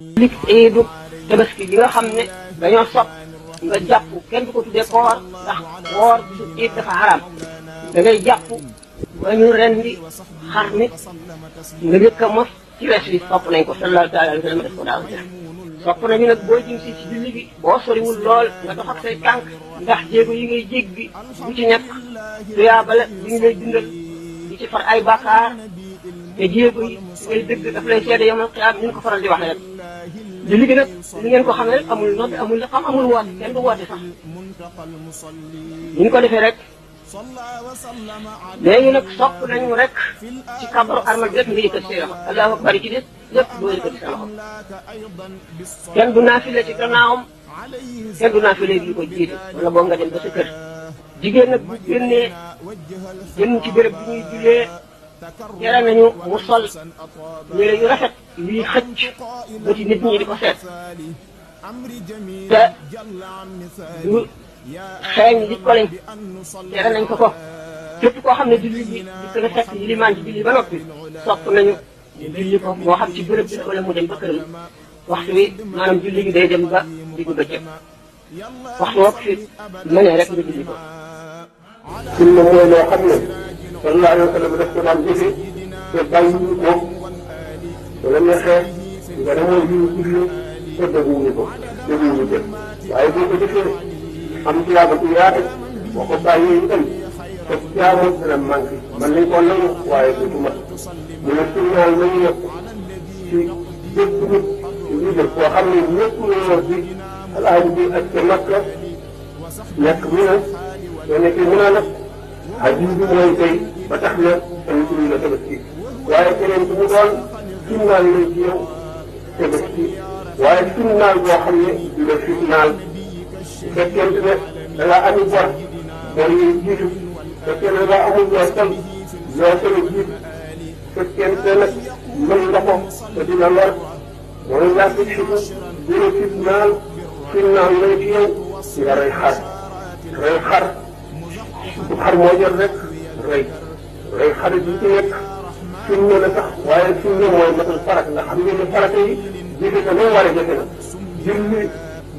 lik iidu tabaski gi nga xam ne dañoo sopp nga jàpp kenn du ko tuddee koor ndax woor bisu iid dafa xaraam da ngay jàpp ba ñu rendi xar mi nga njëkk a mos ci wees wi sopp nañ ko sallallahu taala alayhi wa sallam def ko daaw def sopp nañu nag boo jëm si julli gi boo soriwul lool nga dox ak say tànk ndax jéego yi ngay jéggi bu ci nekk tuyaaba la li ngay dundal di ci far ay bàkkaar te jéego yi ngay dëgg daf lay seede yomal xiyaam ñu ko faral di wax rek julli gi nag li ngeen ko xam ne rek amul nodd amul la xam amul woote kenn du woote sax ñu ko defee rek léegi nag sopp nañu rek ci kabaru armal bi rek nga yëkkati say loxo allahu akbar ci des lépp doo yëkkati sa loxo kenn du naafile ci gannaawam kenn du naafile gi ko jiite wala boo nga dem ba sa kër jigéen nag bu génnee jëm ci béréb bi ñuy jullee tere nañu mu sol yére yu rafet yuy xëcc ba ci nit ñi di ko seet te du xeeñ li koleñ tere nañ ko képp koo xam ne julli bi di gën a fekk limaan ci julli ba noppi sopp nañu julli ko moo xam ci béréb bi wala mu dem ba këram waxtu wi maanaam julli gi day dem ba diggu bëccëg waxtu woo ko fi mënee rek nga julli ko. sunna mooy loo xam ne sallallahu alayhi wa sallam daf ko daan jëfe te bàyyi ko wala neexee nga ne mooy yu julli te dëgguwuñu ko dëgguwuñu ko waaye boo ko jëfee am tiyaaba bu yaatu boo ko bàyyee itam te tiyaaba dana manqué man nañ koo nangu waaye du mat mu ne sunnaal nañu ne ci bépp nit ci leader koo xam ne ñëpp ñoo di alaaji bi ak ca Makka nekk mu ne soo nekkee mu naa nag hadis bi mooy tey ba tax na tamit ñu la tabaski waaye keneen ku mu doon sunnaal la ci yow tabaski waaye sunnaal boo xam ne du la sunnaal bu fekkente ne da ngaa ami bor yi jiitu fekkee ne da ngaa amul loo sol jiitu fekkente nag mën nga ko te dina lor wala laa ko jiitu dina sunnaal la ci yow nga rey xar bu xar moo jël rek rey xarit yi ci nekk sunna la sax waaye sunna mooy matal farat nga xam ne farata yi jëfe ko noonu war a jafe na julli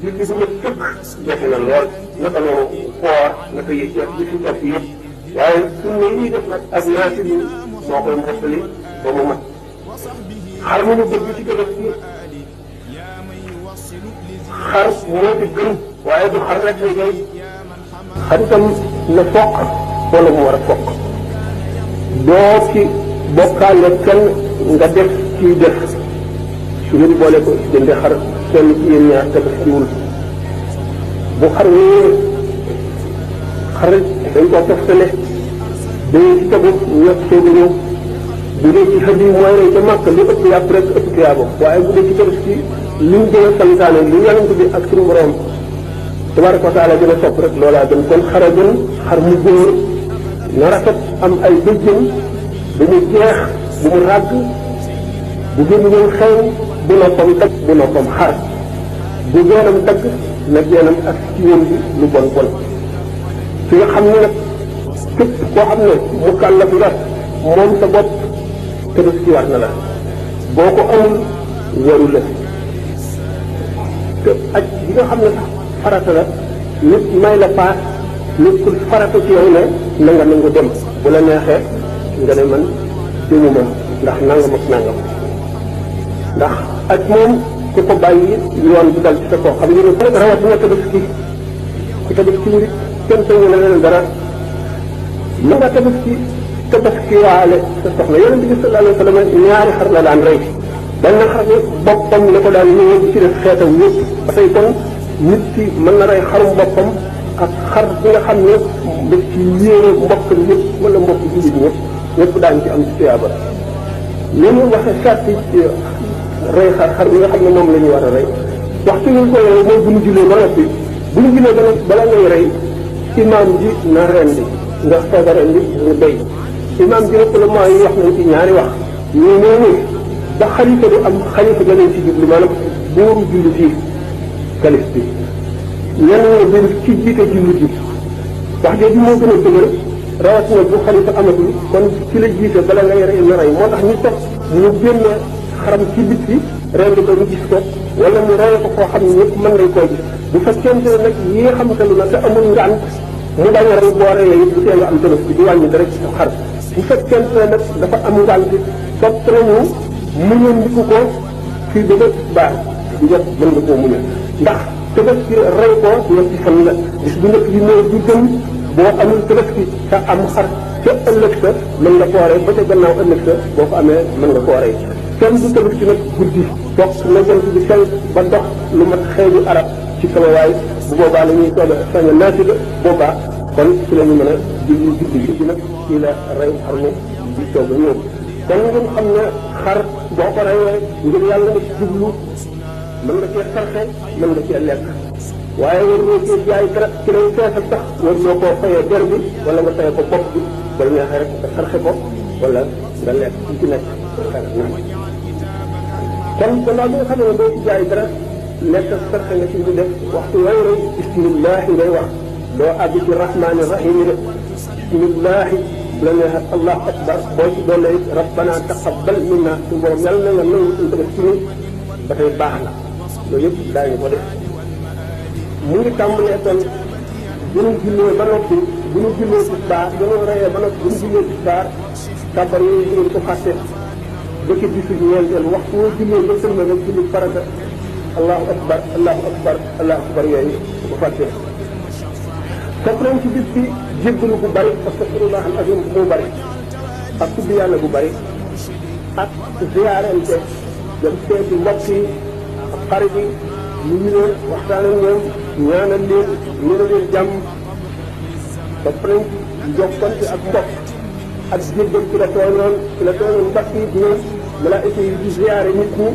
bu ma tëkk jafe na lool naka noonu koor naka yi ci topp yëpp waaye sunna yi def nag ak naafil yi moo koy mottali ba mu mat xar mu ñu bëgg ci dëgg ci xar moo ci gën waaye du xar rek lay doy xaritam na foq wala mu war a foq doo ci bokkaale kenn nga def ciy def ngeen boole ko jënde xar kenn ci yéen ñaar tabaskiwul bu xar wéer xar dañ koo toftale dañ ci tegu ñëpp soog a ñëw bu dee ci xëy mooy rey ca màkk li ëpp yàpp rek ëpp tiyaabo waaye bu dee ci tabaski li ñu gën a santaane li yonent bi ak suñu borom tabaraka wa taala gën a sopp rek loolaa gën kon xara gën xar mu góor na rafet am ay bëjjën bu mu jeex bu mu ràgg bu gën ñëw xew bu noppam tagg bu noppam xar bu geenam tagg na geenam ak ci yoon bi lu bon bon fi nga xam ne nag képp koo xam ne mu kàllaf nga moom sa bopp tabaski war na la boo ko amul waru la te aj bi nga xam ne sax farata la nit may la paas nit ku farata ci yow ne na nga nangu dem bu la neexee nga ne man demuma ndax nangam ak nangam ndax ak moom ku ko bàyyi yoon bi dal ci sa kaw xam nga ne rawatina tabaski ku tabaski wu kenn sañu la leen dara na nga tabaski waale sa soxna yonent bi sallallahu alayhi wa sallam ñaari xar la daan rey benn xar ne boppam la ko daan ñëwee ci def xeetam yëpp ba tey kon nit ki mën na rey xarum boppam ak xar bi nga xam ne daf ci yéene mbokk yëpp wala mbokk jullit ñëpp daañu ci am ci tuyaaba ni mu waxee sarti rey xar bi nga xam ne moom la ñu war a rey waxtu ñu ko rey mooy bu ñu jullee ba noppi bu ñu jullee ba noppi bala ngay rey imaam ji na rendi nga soog a rendi mu doy imaam ji nag la mooy wax nañ ci ñaari wax ñu noonu ba xalifa du am xalifa nga leen ci jublu maanaam buuru jullit yi kalif bi ñenn ñoo gën ci jiite jullit yi wax jooju moo gën a dëgër rawatina bu xalifa amatul kon ci la jiite bala ngay rey na rey moo tax ñu toog ñu génn xaram ci bit bi rendi ko ñu gis ko wala mu rey ko foo xam ne ñëpp mën nañ koo gis bu fekkente ne nag yi nga xamante ne te amul ngànt mu bañ a rey boo reyee it bu tee nga am tabaski di wàññi dara ci sa xar bu fekkente ne nag dafa am ngànt sopp nañu muñandiku ko fii ba baax di jot mën nga koo muñal ndax tabaski rey ko ñetti fan la bis bu nekk bi mooy di gën boo amul tabaski sa am xar ca ëllëg sa mën nga koo rey ba ca gannaaw ëllëg sa boo ko amee mën nga koo rey kenn du tabaski nag guddi toog na jant bi fenk ba dox lu mat xeeju arab ci sama waay bu boobaa la ñuy soog a sañ a naati la boobaa kon ci la ñu mën a julli ci nag ci la rey xar mi di soog a ñëw kon ngeen xam ne xar boo ko reyee ngir yàlla nga ci jublu mën nga cee sarxe mën nga cee lekk waaye war loo cee jaay dara ci lay feesal sax war loo koo fayee der bi wala nga fayee ko bopp bi wala neexee rek nga sarxe ko wala nga lekk ci ci nekk kon gannaaw bi nga xam ne doo ci jaay dara lekk sarxe nga ci di def waxtu way rey bismillahi ngay wax doo àgg ci rahmaani rahim de bismillahi la neexee allahu akbar boo ci doole rabbana taqabbal minna suñu borom yàlla na nga nangu suñu tabaski ci ba tey baax na loolu yëpp daañu ko def mu ngi tàmbalee kon bu ñu jullee ba noppi bu ñu jullee tisbaar bu ñu reyee ba noppi bu ñu jullee tisbaar kàbbar yooyu ngeen ko fàtte ba ci bisu ñeenteel waxtu woo jullee ba sëlma nga julli farata allahu akbar allahu akbar allahu akbar yooyu bu fàtte sopp nañ ci bis bi jéggalu bu bari astaghfirullah al azim bu bari ak tudd yàlla bu bari ak ziyaarante dem seeti mbokk yi ak xarit yi ñu ngi leen waxtaan ak ñoom ñaanal leen ñaanal leen jàmm sopp nañ ci jokkante ak mbokk ak jéggal ci la tooñoon mbokk yi ñoom malaayika yi di ziyaare nit ñi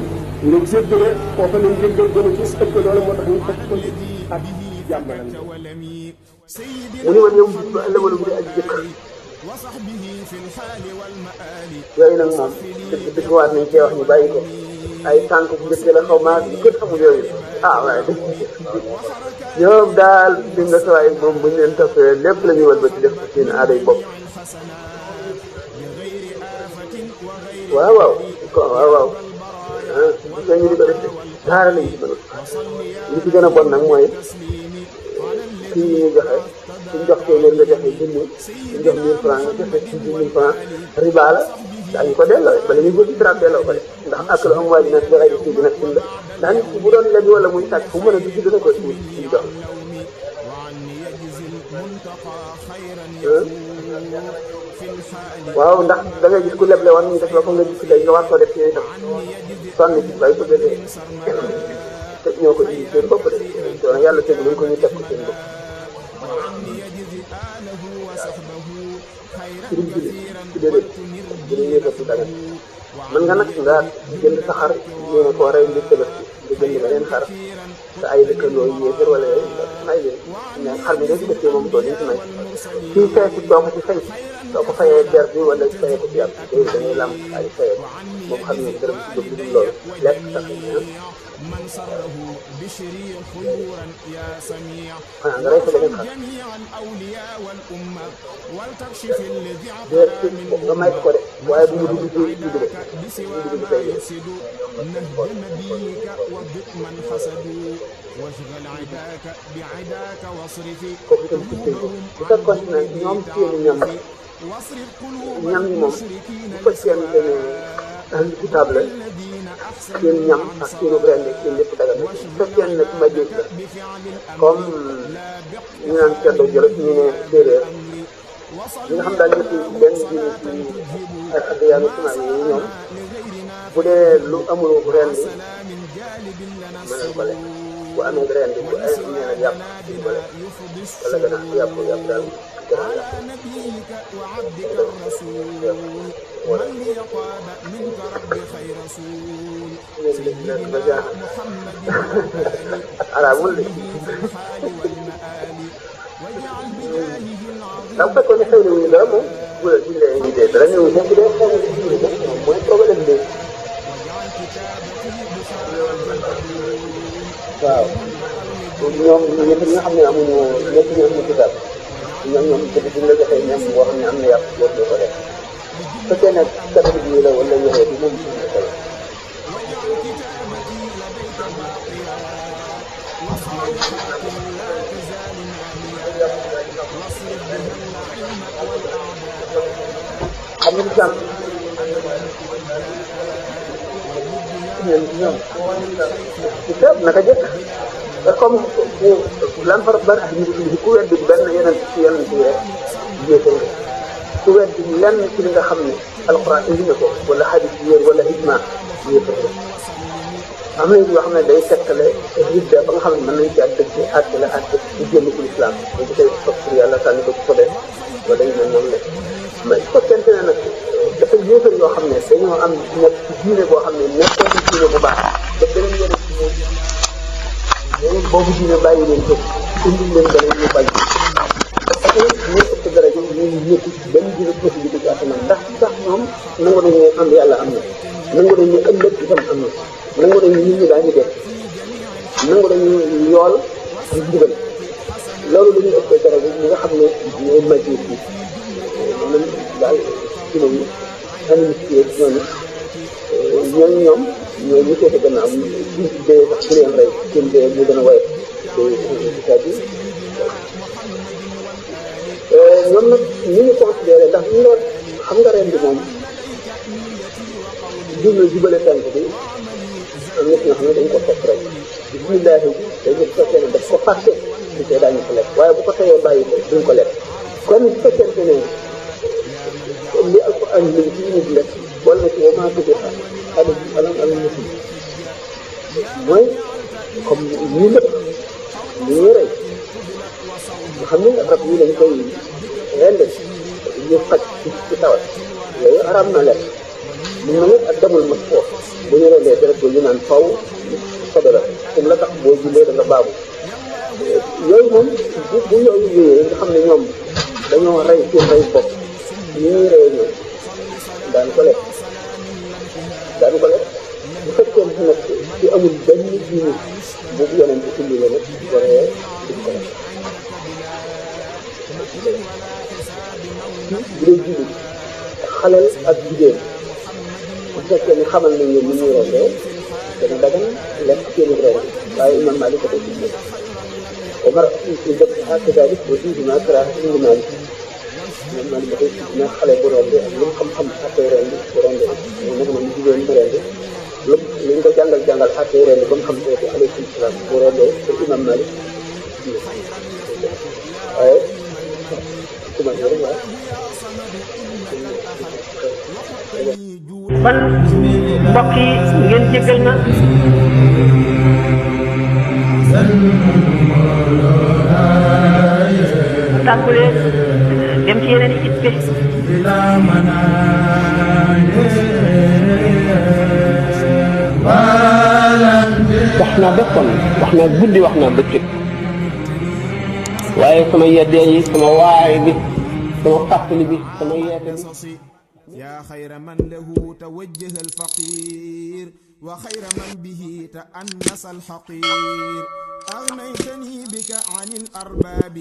nga jéggale foofa leen jéggal gën a ci ëpp loolu moo tax ñu fekk ko ak jàmmalante mu ne woon yow bis ba ëllëg wala bu dee ak jëkk yooyu nag moom dëgg waat nañ cee wax ñu bàyyi ko ay tànk bu njëkk la xaw maa kenn xamul yooyu waaye ñoom daal di nga sawaay moom bu ñu leen toppee lépp la ñuy wal ba ci def ci seen aaday bopp waaw ñu di ko def daara lañ ci mënul li ci gën a bon nag mooy kii yi ñuy joxe suñ jox téeméer nga joxe junni suñ jox 1000 francs nga joxe ci 1000 francs riba la daañu ko delloo bala ñuy bëgg traité delloo ko de ndax ak lu am waa ji nag joxe ci bi nag suñ la ndax nit ki bu doon lebi wala muy sàcc fu mu mën a dugg dina ko suñ jox waaw ndax da ngay gis ku leble woon ñu def la ko nga gis léegi nga war koo def ci itam sonn ci bay bëgg a dee te ñoo ko ji seen bopp de doon yàlla teg luñ ko ñu teg ko seen bopp sëriñ bi ci déedéet jëriñ yëkkati daga mën nga nag nga jënd sa xar yéene koo rey ngir tabaski nga jënd beneen xar te ay dëkkandoo yéefar wala yooyu may leen mais xar bi de ci dëkkee moom doon ñu ci may fii fee ci doo ko ci fay soo ko fayee der bi wala fayee ko ci ab déedéet da ngay lam ay fayee moom xam ne dërëm ci jóg dul loolu lekk sax xanaa nga rey ko beneen xar nga may ko de waaye bu mu dugg ci dugg de bu mu dugg ci fay kooku itam ci tënk bu fekkoon ne ñoom seeni ñam ñi moom bu fekkente ne ahlu kitaab la seen ñam ak seenu rende seen lépp dagal na bu fekkee ne ma jéeg la comme ñu naan ceddo jolof ñu ne séeréer ñi nga xam daal ñëpp benn diine ci ay xadd yàlla suma yi ñoom bu dee lu amul rendi mënal ko lekk bu amee rendi bu ay nee na yàpp duñ ko lekk wala gën a yàpp daal gën a araamul de ndax fekkoon ne xew na wuñu dara moom bu la jullee ñu dee dara ñëw fekk dee xew na julli moom mooy problème bi waaw ñoom ñëpp ñi nga xam ne amuñu ñëpp ñu amuñu kitaab ñoom peut-être bu ñu la joxee ñam boo xam ne am na yàpp boo ko def fekkee ne catholique yi la wala yowee bi moom suñu ko la xam nga jàng ñoom naka jëkk comme lan farat ban ak ku weddi benn yeneen ci yeneen ci rek yéefar nga ku weddi lenn ci li nga xam ne alquran indi na ko wala xadis yéer wala ijma yéefar nga am na yoo xam ne day tekkale ridda ba nga xam ne mën nañ ci àddëg ci àtte la àtte di génn ci lislaam dañ ko koy topp pour yàlla sànni ko ci sobe wala yu mel noonu la mais su fekkente ne nag dafa yéefar yoo xam ne dañoo am nekk ci diine boo xam ne nekkoon ci diine bu baax te beneen yeneen ci ñoom yeneen boobu diine bàyyi leen ko indi leen beneen ñu bañ parce que ñoo ëpp daraja ñu nekk benn diine possibilité ci asamaan ndax ñoom nangu nañ ne am yàlla am na nangu nañ ne ëllëg itam am na nangu nañ nit ñi daañu def nangu nañu yool ak ndigal loolu la ñuy ëpp daraja ñi nga xam ne ñooy majeur bi man daal ci lañu administré ñooñu ñoom ñoo ñu seete gannaaw ñu dee sax ku leen rey seen dee mu gën a woyof c'est-à-dire ñoom nag ni ñu considéré ndax ñu ne xam nga ren bi moom jublu jubale tànk bi am na ci nga xam ne dañ ko topp rek bisimilah bi dañu fekkee ne daf ko fàtte di koy daañu ko lekk waaye bu ko teyee bàyyi ko duñ ko lekk kon bu fekkente ne li alquran li ci nit lekk wala ci wama tuddee alam muslim mooy comme ñu lépp ñu ñuy rey nga xam ne rab yi lañ koy rend ñu faj ci tawat yooyu araam na lekk mun na nag ak damul mag foofu bu ñu rendee deret ba ñu naan faw sobe la comme la tax boo jullee da nga baabu yooyu moom bu yooyu yooyee nga xam ne ñoom dañoo rey seen rey bopp ñu ñuy reyee ñoom daan ko lekk bu fekkee nag ci amul benn diine boobu yeneen ci indi la nag ko reyee duñ ko lekk bu dee jullit xaleel ak jigéen bu fekkee ne xamal nañ leen ni ñuy rendee dana dagan lekk seeni rend waaye imam Malik ko ci Omar ci dëkk kadalik wa fiihi maa karaaha indi Malik imam Malik dafay na xale bu rendee ak lu mu xam-xam xattee rendi bu rendee mu nag moom jigéen bu rendee lu ñu ko jàngal xattee rendi ba mu xam te alaykum salaam bu rendee te imam Malik waaye commencé rek waaye kon mbokk yi ngeen jéggal ma tàmbalee dem ci yeneen i itte wax naa béppon wax naa guddi wax naa bëccëg waaye sama yeddee yi sama waay bi sama fàttali bi sama yeete bi يا خير من له توجه الفقير وخير من به تأنس الحقير أغنيتني بك عن الأرباب